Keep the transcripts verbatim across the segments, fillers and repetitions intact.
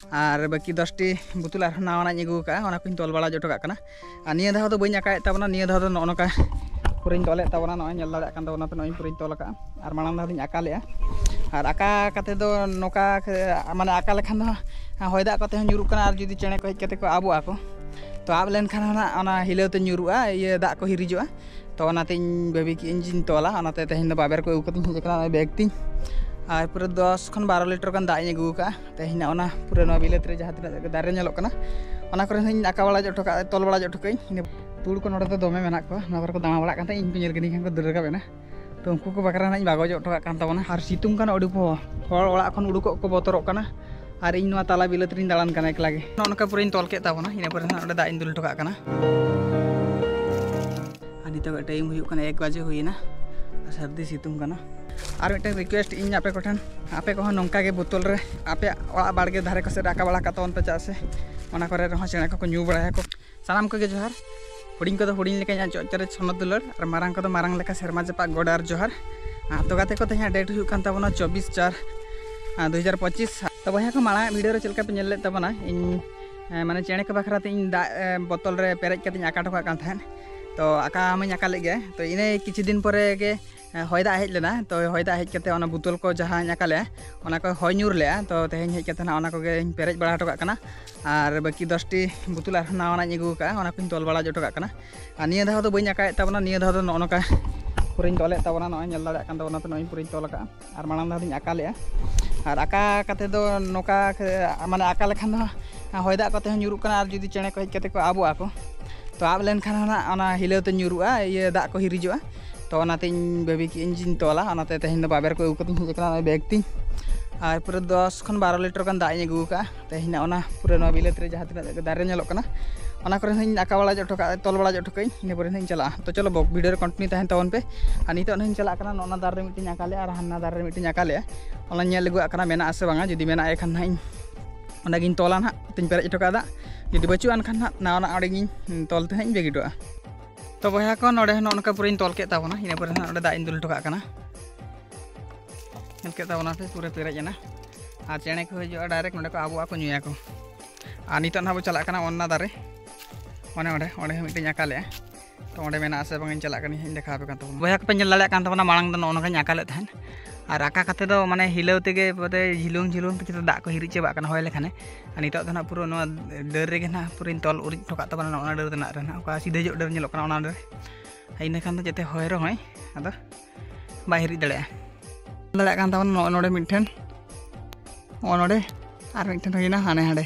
ᱟᱨ ᱵᱟᱹᱠᱤ ᱫᱚᱥᱴᱤ ᱵᱳᱛᱚᱞ ᱟᱨᱦᱚᱸ ᱱᱟᱣᱟᱱᱟᱜ ᱤᱧ ᱟᱹᱜᱩ ᱟᱠᱟᱫᱼᱟ, ᱚᱱᱟ ᱠᱚᱧ ᱛᱚᱞ ᱵᱟᱲᱟ ᱚᱴᱚ ᱠᱟᱜ ᱠᱟᱱᱟ᱾ ᱟᱨ ᱱᱤᱭᱟᱹ ᱫᱷᱟᱣ ᱫᱚ ᱵᱟᱹᱧ ᱟᱠᱟᱭᱮᱫ ᱛᱟᱵᱚᱱᱟ, ᱱᱤᱭᱟᱹ ᱫᱷᱟᱣ ᱫᱚ ᱱᱚᱜᱼᱚ ᱱᱚᱝᱠᱟ ᱯᱩᱨᱟᱹᱧ ᱛᱚᱞᱮᱫ ᱛᱟᱵᱚᱱᱟ, ᱱᱚᱜᱼᱚᱭ ᱧᱮᱞ ᱫᱟᱲᱮᱭᱟᱜ ᱠᱟᱱ ᱛᱟᱵᱚᱱᱟ ᱯᱮ, ᱱᱚᱜᱼᱚᱭ ᱯᱩᱨᱟᱹᱧ ᱛᱚᱞ ᱟᱠᱟᱫᱼᱟ᱾ ᱟᱨ ᱢᱟᱲᱟᱝ ᱫᱷᱟᱣ ᱫᱚᱧ ᱟᱠᱟ ᱞᱮᱫᱼᱟ, ᱟᱨ ᱟᱠᱟ ᱠᱟᱛᱮ ᱫᱚ ᱱᱚᱝᱠᱟ ᱢᱟᱱᱮ ᱟᱠᱟ ᱞᱮᱠᱷᱟᱱ ᱫᱚ ᱦᱚᱭ ᱫᱟᱜ ᱠᱚᱛᱮ ᱦᱚᱸ ᱧᱩᱨᱩᱜ ᱠᱟᱱᱟ, ᱟᱨ ᱡᱩᱫᱤ ᱪᱮᱬᱮ ᱠᱚ ᱦᱮᱡ ᱠᱟᱛᱮ ᱠᱚ ᱟᱵᱚᱜ ᱟᱠᱚ, ᱛᱚ ᱟᱵ ᱞᱮᱱᱠᱷᱟᱱ ᱦᱚᱸ ᱱᱟᱜ ᱚᱱᱟ ᱦᱤᱞᱟᱹᱣ ᱛᱮ ᱧᱩᱨᱩᱜᱼᱟ, ᱤᱭᱟᱹ ᱫᱟᱜ ᱠᱚ ᱦᱤᱨᱤᱡᱚᱜᱼᱟ᱾ ᱛᱚ ᱚᱱᱟᱛᱮ ᱤᱧ ᱵᱷᱟᱹᱵᱤ ᱠᱮᱫ ᱟᱹᱧ ᱡᱮᱧ ᱛᱚᱞᱟ, ᱚᱱᱟᱛᱮ ᱛᱮᱦᱮᱧ ᱫᱚ ᱵᱟᱵᱮᱨ ᱠᱚ ᱟᱹᱜᱩ ᱠᱟᱛᱮᱧ ᱦᱮᱡ ᱟᱠᱟᱱᱟ ᱱᱚᱜᱼᱚᱭ ᱵᱮᱜᱽ ᱛᱤᱧ᱾ ᱟᱨ ᱯᱩᱨᱟᱹ ᱫᱚᱥ ᱠᱷᱚᱱ ᱵᱟᱨᱚ ᱞᱤᱴᱟᱨ ᱜᱟᱱ ᱫᱟᱜ ᱤᱧ ᱟᱹᱜᱩ ᱟᱠᱟᱫᱼᱟ᱾ ᱛᱮᱦᱮᱧ ᱱᱟᱜ ᱚᱱᱟ ᱯᱩᱨᱟᱹ ᱱᱚᱣᱟ ᱵᱤᱞᱟᱹᱛ ᱨᱮ ᱡᱟᱦᱟᱸ ᱛᱤᱱᱟᱹᱜ ᱫᱟᱨᱮ ᱧᱮᱞᱚᱜ ᱠᱟᱱᱟ, ᱚᱱᱟ ᱠᱚᱨᱮ ᱦᱚᱸᱧ ᱟᱠᱟ ᱵᱟᱲᱟ ᱚᱴᱚ ᱠᱟᱜᱼᱟ, ᱛᱚᱞ ᱵᱟᱲᱟ ᱚᱴᱚ ᱠᱟᱜ ᱟᱹᱧ᱾ ᱤᱱᱟᱹ ᱛᱩᱲ ᱠᱚ ᱱᱚᱰᱮ ᱫᱚ ᱫᱚᱢᱮ ᱢᱮᱱᱟᱜ ᱠᱚᱣᱟ, ᱱᱚᱣᱟ ᱠᱚᱨᱮ ᱠᱚ ᱫᱟᱬᱟ ᱵᱟᱲᱟᱜ ᱠᱟᱱ ᱛᱟᱦᱮᱸᱫ, ᱤᱧ ᱠᱚ ᱧᱮᱞ ᱠᱤᱫᱤᱧ ᱠᱷᱟᱱ ᱠᱚ ᱫᱟᱹᱲ ᱨᱟᱠᱟᱵ ᱮᱱᱟ᱾ ᱛᱚ ᱩᱱᱠᱩ ᱠᱚ ᱵᱟᱠᱷᱨᱟ ᱱᱟᱜ ᱤᱧ ᱵᱟᱜᱚᱡ ᱚᱴᱚ ᱠᱟᱜ ᱠᱟᱱ ᱛᱟᱵᱚᱱᱟ᱾ ᱟᱨ ᱥᱤᱛᱩᱝ ᱠᱟᱱᱟ ᱟᱹᱰᱤ ᱯᱚᱦᱚ, ᱦᱚᱲ ᱚᱲᱟᱜ ᱠᱷᱚᱱ ᱩᱰᱩᱠᱚᱜ ᱠᱚ ᱵᱚᱛᱚᱨᱚᱜ ᱠᱟᱱᱟ, ᱟᱨ ᱤᱧ ᱱᱚᱣᱟ ᱛᱟᱞᱟ ᱵᱤᱞᱟᱹᱛ ᱨᱤᱧ ᱫᱟᱬᱟᱱ ᱠᱟᱱᱟ ᱮᱠᱞᱟ ᱜᱮ᱾ ᱱᱚᱜᱼᱚ ᱱᱚᱝᱠᱟ ᱯᱩᱨᱟᱹᱧ ᱛᱚᱞ ᱠᱮᱫ ᱛᱟᱵᱚᱱᱟ, ᱤᱱᱟᱹ ᱯᱚᱨᱮ ᱱᱟᱜ ᱚᱸᱰᱮ ᱫᱟᱜ ᱤᱧ ᱫᱩᱞ ᱚᱴᱚ ᱠᱟᱜ ᱠᱟᱱᱟ᱾ ᱟᱨ ᱱᱤᱛᱚᱜ ᱴᱟᱭᱤᱢ ᱦᱩᱭᱩᱜ ᱠᱟᱱᱟ ᱮᱠ ᱵᱟᱡᱮ ᱦᱩᱭᱮᱱᱟ, ᱟᱨ ᱥᱟᱹᱨᱫᱤ ᱥᱤᱛᱩᱝ ᱠᱟᱱᱟ᱾ ᱟᱨ ᱢᱤᱫᱴᱟᱝ ᱨᱤᱠᱩᱭᱮᱥᱴ ᱤᱧ ᱟᱯᱮ ᱠᱚᱴᱷᱮᱱ, ᱟᱯᱮ ᱠᱚᱦᱚᱸ ᱱᱚᱝᱠᱟ ᱜᱮ ᱵᱳᱛᱚᱞ ᱨᱮ ᱟᱯᱮᱭᱟᱜ ᱚᱲᱟᱜ ᱵᱟᱲᱜᱮ ᱫᱷᱟᱨᱮ ᱠᱚᱥᱮᱫ ᱨᱟᱠᱟᱵ ᱵᱟᱲᱟ ᱠᱟᱛᱮ ᱵᱚᱱ ᱯᱮ ᱪᱟᱜ ᱥᱮ, ᱚᱱᱟ ᱠᱚᱨᱮ ᱨᱮᱦᱚᱸ ᱪᱮᱬᱮ ᱠᱚᱠᱚ ᱧᱩ ᱵᱟᱲᱟᱭᱟᱠᱚ᱾ ᱥᱟᱱᱟᱢ ᱠᱚᱜᱮ ᱡᱚᱦᱟᱨ᱾ ᱦᱩᱰᱤᱧ ᱠᱚᱫᱚ ᱦᱩᱰᱤᱧ ᱞᱮᱠᱟ ᱤᱧᱟᱹᱜ ᱪᱚᱜ ᱪᱟᱨᱮᱡ ᱥᱚᱱᱚᱛ ᱫᱩᱞᱟᱹᱲ, ᱟᱨ ᱢᱟᱨᱟᱝ ᱠᱚᱫᱚ ᱢᱟᱨᱟᱝ ᱞᱮᱠᱟ ᱥᱮᱨᱢᱟ ᱡᱟᱯᱟᱜ ᱜᱚᱰ ᱟᱨ ᱡᱚᱦᱟᱨ᱾ ᱟᱨ ᱛᱚ ᱜᱟᱛᱮ ᱠᱚ, ᱛᱮᱦᱮᱧᱟᱜ ᱰᱮᱴ ᱦᱩᱭᱩᱜ ᱠᱟᱱ ᱛᱟᱵᱚᱱᱟ ᱪᱚᱵᱵᱤᱥ ᱪᱟᱨ ᱫᱩ ᱦᱟᱡᱟᱨ ᱯᱚᱸᱪᱤᱥ᱾ ᱛᱚ ᱵᱚᱭᱦᱟ ᱠᱚ, ᱢᱟᱲᱟᱝ ᱵᱷᱤᱰᱤᱭᱳ ᱨᱮ ᱪᱮᱫ ᱞᱮᱠᱟ ᱯᱮ ᱧᱮᱞ ᱞᱮᱫ ᱛᱟᱵᱚᱱᱟ, ᱤᱧ ᱮ, ᱢᱟᱱᱮ ᱪᱮᱬᱮ ᱠᱚ ᱵᱟᱠᱷᱨᱟ ᱛᱮ ᱤᱧ ᱫᱟᱜ ᱮ, ᱵᱚᱛᱚᱞ ᱨᱮ ᱯᱮᱨᱮᱡ ᱠᱟᱛᱮᱧ ᱟᱠᱟ ᱦᱚᱴᱚ ᱠᱟᱜ ᱠᱟᱱ ᱛᱟᱦᱮᱸᱫ᱾ ᱛᱚ ᱟᱠᱟ ᱢᱟᱧ ᱟᱠᱟ ᱞᱮᱫ ᱜᱮ, ᱛᱚ ᱤᱱᱟᱹ ᱠᱤᱪᱷᱩ ᱫᱤᱱ ᱯᱚᱨᱮ ᱜᱮ ᱮ, ᱦᱚᱭ ᱫᱟᱜ ᱦᱮᱡ ᱞᱮᱱᱟ᱾ ᱛᱚ ᱦᱚᱭ ᱫᱟᱜ ᱦᱮᱡ ᱠᱟᱛᱮ ᱚᱱᱟ ᱵᱳᱛᱚᱞ ᱠᱚ ᱡᱟᱦᱟᱸᱧ ᱟᱠᱟ ᱞᱮᱫᱼᱟ, ᱚᱱᱟ ᱠᱚ ᱦᱚᱭ ᱧᱩᱨ ᱞᱮᱫᱼᱟ᱾ ᱛᱚ ᱛᱮᱦᱮᱧ ᱦᱮᱡ ᱠᱟᱛᱮ ᱱᱟᱜ ᱚᱱᱟ ᱠᱚᱜᱮᱧ ᱯᱮᱨᱮᱡ ᱵᱟᱲᱟ ᱦᱚᱴᱚ ᱠᱟᱜ ᱠᱟᱱᱟ᱾ ᱟᱨ ᱵᱟᱹᱠᱤ ᱫᱚᱥᱴᱤ ᱵᱳᱛᱚᱞ ᱟᱨᱦᱚᱸ ᱱᱟᱣᱟᱱᱟᱜ ᱤᱧ ᱟᱹᱜᱩ ᱟᱠᱟᱫᱼᱟ, ᱚᱱᱟ ᱠᱚᱧ ᱛᱚᱞ ᱵᱟᱲᱟ ᱚᱴᱚ ᱠᱟᱜ ᱠᱟᱱᱟ᱾ ᱟᱨ ᱱᱤᱭᱟᱹ ᱫᱷᱟᱣ ᱫᱚ ᱵᱟᱹᱧ ᱟᱠᱟᱭᱮᱫ ᱛᱟᱵᱚᱱᱟ, ᱱᱤᱭᱟᱹ ᱫᱷᱟᱣ ᱫᱚ ᱱᱚᱜᱼᱚ ᱱᱚᱝᱠᱟ ᱯᱩᱨᱟᱹᱧ ᱛᱚᱞᱮᱫ ᱛᱟᱵᱚᱱᱟ, ᱱᱚᱜᱼᱚᱭ ᱧᱮᱞ ᱫᱟᱲᱮᱭᱟᱜ ᱠᱟᱱ ᱛᱟᱵᱚᱱᱟ ᱯᱮ, ᱱᱚᱜᱼᱚᱭ ᱯᱩᱨᱟᱹᱧ ᱛᱚᱞ ᱟᱠᱟᱫᱼᱟ᱾ ᱟᱨ ᱢᱟᱲᱟᱝ ᱫᱷᱟᱣ ᱫᱚᱧ ᱟᱠᱟ ᱞᱮᱫᱼᱟ, ᱟᱨ ᱟᱠᱟ ᱠᱟᱛᱮ ᱫᱚ ᱱᱚᱝᱠᱟ ᱢᱟᱱᱮ ᱟᱠᱟ ᱞᱮᱠᱷᱟᱱ ᱫᱚ ᱦᱚᱭ ᱫᱟᱜ ᱠᱚᱛᱮ ᱦᱚᱸ ᱧᱩᱨᱩᱜ ᱠᱟᱱᱟ, ᱟᱨ ᱡᱩᱫᱤ ᱪᱮᱬᱮ ᱠᱚ ᱦᱮᱡ ᱠᱟᱛᱮ ᱠᱚ ᱟᱵᱚᱜ ᱟᱠᱚ, ᱛᱚ ᱟᱵ ᱞᱮᱱᱠᱷᱟᱱ ᱦᱚᱸ ᱱᱟᱜ ᱚᱱᱟ ᱦᱤᱞᱟᱹᱣ ᱛᱮ ᱧᱩᱨᱩᱜᱼᱟ, ᱤᱭᱟᱹ ᱫᱟᱜ ᱠᱚ ᱦᱤᱨᱤᱡᱚᱜᱼᱟ᱾ ᱛᱚ ᱚᱱᱟᱛᱮ ᱤᱧ ᱵᱷᱟᱹᱵᱤ ᱠᱮᱫ ᱟᱹᱧ ᱡᱮᱧ ᱛᱚᱞᱟ, ᱚᱱᱟᱛᱮ ᱛᱮᱦᱮᱧ ᱫᱚ ᱵᱟᱵᱮᱨ ᱠᱚ ᱟᱹᱜᱩ ᱠᱟᱛᱮᱧ ᱦᱮᱡ ᱟᱠᱟᱱᱟ ᱱᱚᱜᱼᱚᱭ ᱵᱮᱜᱽ ᱛᱤᱧ᱾ ᱟᱨ ᱯᱩᱨᱟᱹ ᱫᱚᱥ ᱠᱷᱚᱱ ᱵᱟᱨᱚ ᱞᱤᱴᱟᱨ ᱜᱟᱱ ᱫᱟᱜ ᱤᱧ ᱟᱹᱜᱩ ᱟᱠᱟᱫᱼᱟ᱾ ᱛᱮᱦᱮᱧ ᱱᱟᱜ ᱚᱱᱟ ᱯᱩᱨᱟᱹ ᱱᱚᱣᱟ ᱵᱤᱞᱟᱹᱛ ᱨᱮ ᱡᱟᱦᱟᱸ ᱛᱤᱱᱟᱹᱜ ᱫᱟᱨᱮ ᱧᱮᱞᱚᱜ ᱠᱟᱱᱟ, ᱚᱱᱟ ᱠᱚᱨᱮ ᱦᱚᱸᱧ ᱟᱠᱟ ᱵᱟᱲᱟ ᱚᱴᱚ ᱠᱟᱜᱼᱟ, ᱛᱚᱞ ᱵᱟᱲᱟ ᱚᱴᱚ ᱠᱟᱜᱼᱟᱹᱧ᱾ ᱤᱱᱟᱹ ᱯᱚᱨᱮ ᱦᱟᱸᱜ ᱤᱧ ᱪᱟᱞᱟᱜᱼᱟ᱾ ᱛᱚ ᱪᱚᱞᱚ ᱵᱚ, ᱵᱷᱤᱰᱤᱭᱳ ᱨᱮ ᱠᱚᱱᱴᱤᱱᱤᱭᱩ ᱛᱟᱦᱮᱱ ᱛᱟᱵᱚᱱ ᱯᱮ᱾ ᱟᱨ ᱱᱤᱛᱚᱜ ᱱᱟᱜ ᱤᱧ ᱪᱟᱞᱟᱜ ᱠᱟᱱᱟ, ᱱᱚᱜᱼᱚ ᱱᱟ ᱫᱟᱨᱮ ᱨᱮ ᱢᱤᱫᱴᱮᱱ ᱟᱠᱟ ᱞᱮᱫᱼᱟ ᱟᱨ ᱦᱟᱱᱟ ᱫᱟᱨᱮ ᱨᱮ ᱢᱤᱫᱴᱮᱱ ᱟᱠᱟ ᱞᱮᱫᱼᱟ, ᱚᱱᱟ ᱧᱮᱞ ᱟᱹᱜᱩᱣᱟᱜ ᱠᱟᱱᱟ ᱢᱮᱱᱟᱜᱼᱟ ᱥᱮ ᱵᱟᱝᱟ᱾ ᱡᱩᱫᱤ ᱢᱮᱱᱟᱜ ᱠᱷᱟᱱ ᱱᱟᱜ ᱤᱧ ᱚᱸᱰᱮᱜᱤᱧ ᱛᱚᱞᱟ ᱱᱟᱜ, ᱛᱤᱧ ᱯᱮᱨᱮᱡ ᱚᱴᱚ ᱠᱟᱜᱼᱟ ᱫᱟᱜ᱾ ᱡᱩᱫᱤ ᱵᱟᱹᱪᱩᱜ ᱟᱱ ᱠᱷᱟᱱ ᱱᱟᱜ ᱱᱟᱣᱟ ᱱᱟᱜ ᱚᱸᱰᱮᱜᱤᱧ ᱛᱚᱞ ᱛᱮ ᱱᱟᱜ ᱤᱧ ᱵᱟᱹᱜᱤ ᱦᱚᱴᱚᱜᱼᱟ᱾ ᱛᱚ ᱵᱚᱭᱦᱟ ᱠᱚ, ᱱᱚᱰᱮ ᱦᱚᱸ ᱱᱚᱜᱼᱚ ᱱᱚᱝᱠᱟ ᱯᱩᱨᱟᱹᱧ ᱛᱚᱞ ᱠᱮᱫ ᱛᱟᱵᱚᱱᱟ, ᱤᱱᱟᱹ ᱯᱚᱨᱮ ᱱᱟᱜ ᱱᱚᱰᱮ ᱫᱟᱜ ᱤᱧ ᱫᱩᱞ ᱦᱚᱴᱚ ᱠᱟᱜ ᱠᱟᱱᱟ᱾ ᱧᱮᱞ ᱠᱮᱫ ᱛᱟᱵᱚᱱᱟ ᱯᱮ, ᱯᱩᱨᱟᱹ ᱯᱮᱨᱮᱡ ᱮᱱᱟ᱾ ᱟᱨ ᱪᱮᱬᱮ ᱠᱚ ᱦᱤᱡᱩᱜᱼᱟ, ᱰᱟᱭᱨᱮᱠᱴ ᱱᱚᱸᱰᱮ ᱠᱚ ᱟᱵᱚᱜᱼᱟ, ᱠᱚ ᱧᱩᱭᱟᱠᱚ᱾ ᱟᱨ ᱱᱤᱛᱚᱜ ᱱᱟᱦᱟᱜ ᱵᱚ ᱪᱟᱞᱟᱜ ᱠᱟᱱᱟ ᱚᱱᱟ ᱫᱟᱨᱮ, ᱚᱱᱮ ᱚᱸᱰᱮ, ᱚᱸᱰᱮ ᱦᱚᱸ ᱢᱤᱫᱴᱮᱱ ᱟᱠᱟ ᱞᱮᱜᱼᱟ᱾ ᱛᱚ ᱚᱸᱰᱮ ᱢᱮᱱᱟᱜᱼᱟ ᱥᱮ ᱵᱟᱝ, ᱤᱧ ᱪᱟᱞᱟᱜ ᱠᱟᱹᱱᱟᱹᱧ, ᱤᱧ ᱫᱮᱠᱷᱟᱣ ᱟᱯᱮ ᱠᱟᱱ ᱛᱟᱵᱚᱱᱟ᱾ ᱵᱚᱭᱦᱟ ᱠᱚᱯᱮ ᱧᱮᱞ ᱫᱟᱲᱮᱭᱟᱜ ᱠᱟᱱ ᱛᱟᱵᱚᱱᱟ, ᱢᱟᱲᱟᱝ ᱫᱚ ᱱᱚᱜᱼᱚ ᱱᱚᱝᱠᱟᱧ ᱟᱠᱟ ᱞᱮᱫ ᱛᱟᱦᱮᱸᱫ᱾ ᱟᱨ ᱟᱠᱟ ᱠᱟᱛᱮ ᱫᱚ ᱢᱟᱱᱮ ᱦᱤᱞᱟᱹᱣ ᱛᱮᱜᱮ ᱵᱚᱞᱮ ᱡᱷᱤᱞᱩᱝ ᱡᱷᱤᱞᱩᱝ ᱛᱮ ᱡᱚᱛᱚ ᱫᱟᱜ ᱠᱚ ᱦᱤᱨᱤᱡ ᱪᱟᱵᱟᱜ ᱠᱟᱱᱟ ᱦᱚᱭ ᱞᱮᱠᱷᱟᱱᱮ᱾ ᱟᱨ ᱱᱤᱛᱚᱜ ᱫᱚ ᱱᱟᱦᱟᱜ ᱯᱩᱨᱟᱹ ᱱᱚᱣᱟ ᱰᱟᱹᱨ ᱨᱮᱜᱮ ᱱᱟᱦᱟᱜ ᱯᱩᱨᱟᱹᱧ ᱛᱚᱞ ᱩᱨᱤᱡ ᱦᱚᱴᱚ ᱠᱟᱜ ᱛᱟᱵᱚᱱᱟ, ᱱᱚᱜᱼᱚ ᱱᱚᱣᱟ ᱰᱟᱹᱨ ᱨᱮᱱᱟᱜ ᱨᱮ ᱱᱟᱦᱟᱜ ᱚᱠᱟ ᱥᱤᱫᱷᱟᱹ ᱧᱚᱜ ᱰᱟᱹᱨ ᱧᱮᱞᱚᱜ ᱠᱟᱱᱟ ᱚᱱᱟ ᱰᱟᱹᱨ᱾ ᱤᱱᱟᱹ ᱠᱷᱟᱱ ᱫᱚ ᱡᱟᱛᱮ ᱦᱚᱭ ᱨᱮᱦᱚᱸᱭ ᱟᱫᱚ ᱵᱟᱭ ᱦᱤᱨᱤᱡ ᱫᱟᱲᱮᱭᱟᱜᱼᱟ᱾ ᱧᱮᱞ ᱫᱟᱲᱮᱭᱟᱜ ᱠᱟᱱ ᱛᱟᱵᱚᱱᱟ ᱱᱚᱜᱼᱚᱭ ᱱᱚᱰᱮ ᱢᱤᱫᱴᱷᱮᱱ, ᱱᱚᱜᱼᱚᱭ ᱱᱚᱰᱮ ᱟᱨ ᱢᱤᱫᱴᱷᱮᱱ ᱦᱩᱭᱱᱟ ᱦᱟᱱᱮ ᱦᱟᱸᱰᱮ᱾